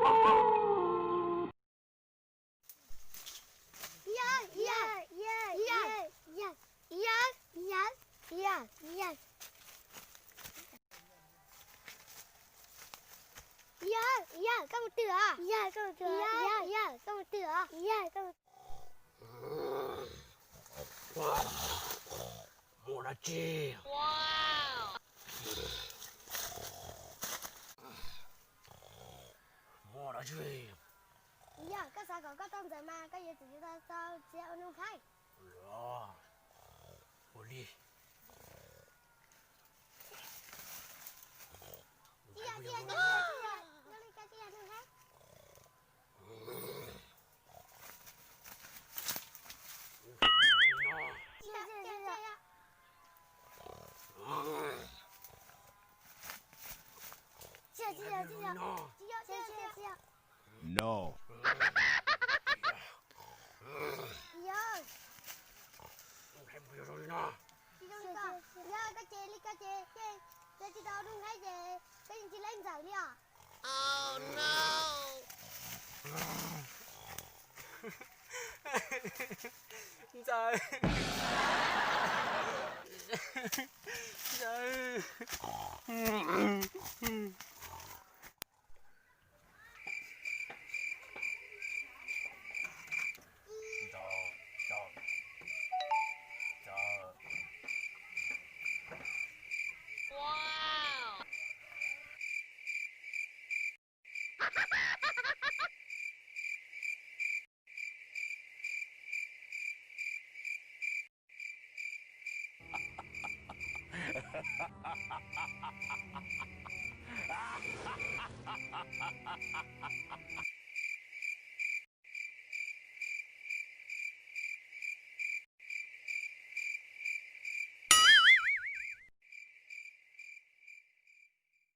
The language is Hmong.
Yawg, yawg, yawg, yawg, yawg, yawg, yawg, yawg, yawg, yawg, yawg, koj mus twg os? Yawg, koj mus twg os? Yawg, yawg, koj mus twg os? Yawg, koj mus Muaj dab tsi? Muaj dab tsi? Yog koj xav kom koj tau ntxawm mas koj yuav tsum tau txiav ua nuj nqhaib. Ua li. No. Yog koj ces li koj ces, ces tsis tau nuj nqhaib ces koj yeej tsis laib ntxawm li os. Ntxawm. Ntxawm.